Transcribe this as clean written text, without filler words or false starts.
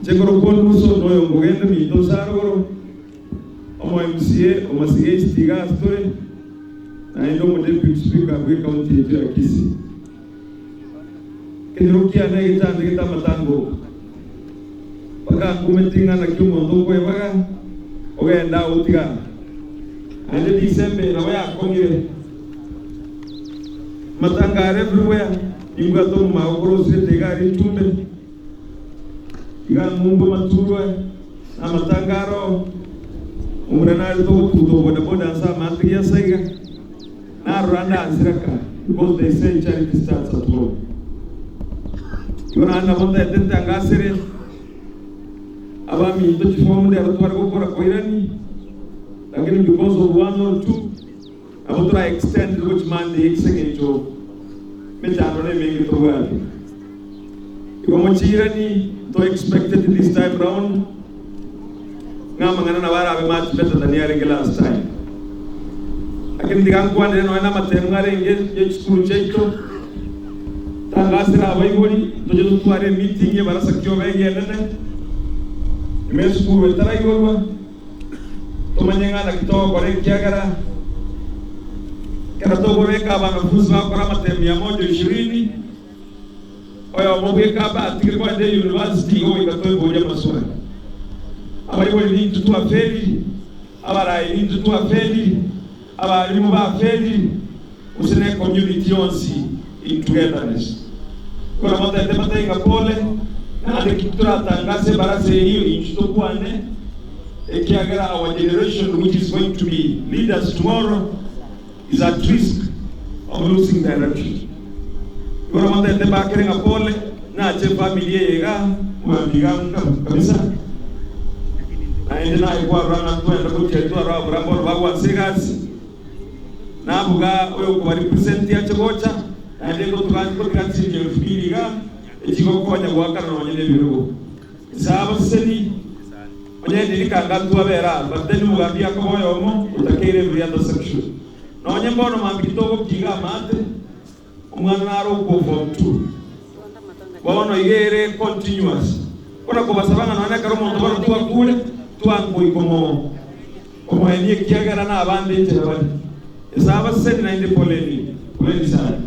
Inche nkorokwa Onduso, na oyo nkogenda eminto nse arogoro, omo MCA o Masige East iga ase tore, naende omo Deputy Speaker bw'ecounty yaito ya Kisii. Ekenyoro kiane egechandegete amatango bakankumeti ng'a naki omonto okwebaga ogende agotiga aa. Naende December eye nabo yakong'ire. Amatanga are everywhere, nimbwate omomagokoro osirete iga aria Itumbe, iga ng'umbu amaturwa na amatanga aroo, omura narete ogotuguta obodaboda nse amante giasa iga. Narora ndansire ka because they say charity starts at home. Igo naende nabo ntaete ntangasere abaminto chifomu ndero tware gokora koirani lakini because of one or two nabo tora extend gochi Monday ase eng'encho emechando nemenge tobwate. Igo mochiirani to expected this time round ng'a amang'ana nabo arabe much better than yarenge last time. Lakini tiga nkwanere nonya namatemu arenge ye chisukuru chiaito, tangasere abaibori toche totware emeeting y'ebarasa kioba eria enene, nyuma esukuru etaraiborwa, tomanye ng'a naki togokora ekiagera ekero tokobeka abanafunsi bagokora amatemu ya moja ishirini, Oyomo bweka atige kogenda eyunivasiti igo goika tweborie amaswali. Abaibori nintwe twafeliri, abarai nintwe twafeliri, abalimu bafeliri, gose ne community yonsi in togetherness. Igo nabo ntagete mbatebie ng'a pole, naende ki toratangase ebarasa eyio intwe tokwane, ekiagera our generation which is going to be leaders tomorrow, is at risk of losing direction. Igo nabo ntagete mbakere ng'a pole nache efamiri eye igaa mwambi igaa kabisa naende naye kwarora ng'a twende gochia twarora abamura bono bagwansa egasi nabuga oyo okoba represent ache gocha naende ngotuga ngotiga chiringi elfu mbili igaa echigokonya goakana nonye na ebirogo. Nsae abaseseni Onye ndiri kanga ntwabera aa, but then omogambi akoba oyomo otakeire every other section. Nonye mbono mambia togokiga amate, omwana nare okwo form two. Bono iga ere continuous. Kona kobasaba ng'a nonye ekero omonto bono twakure, twankoi komo komoenia ekiagera na abande enchera bare. Nyasae abaseseni naende poleni, poleni sana.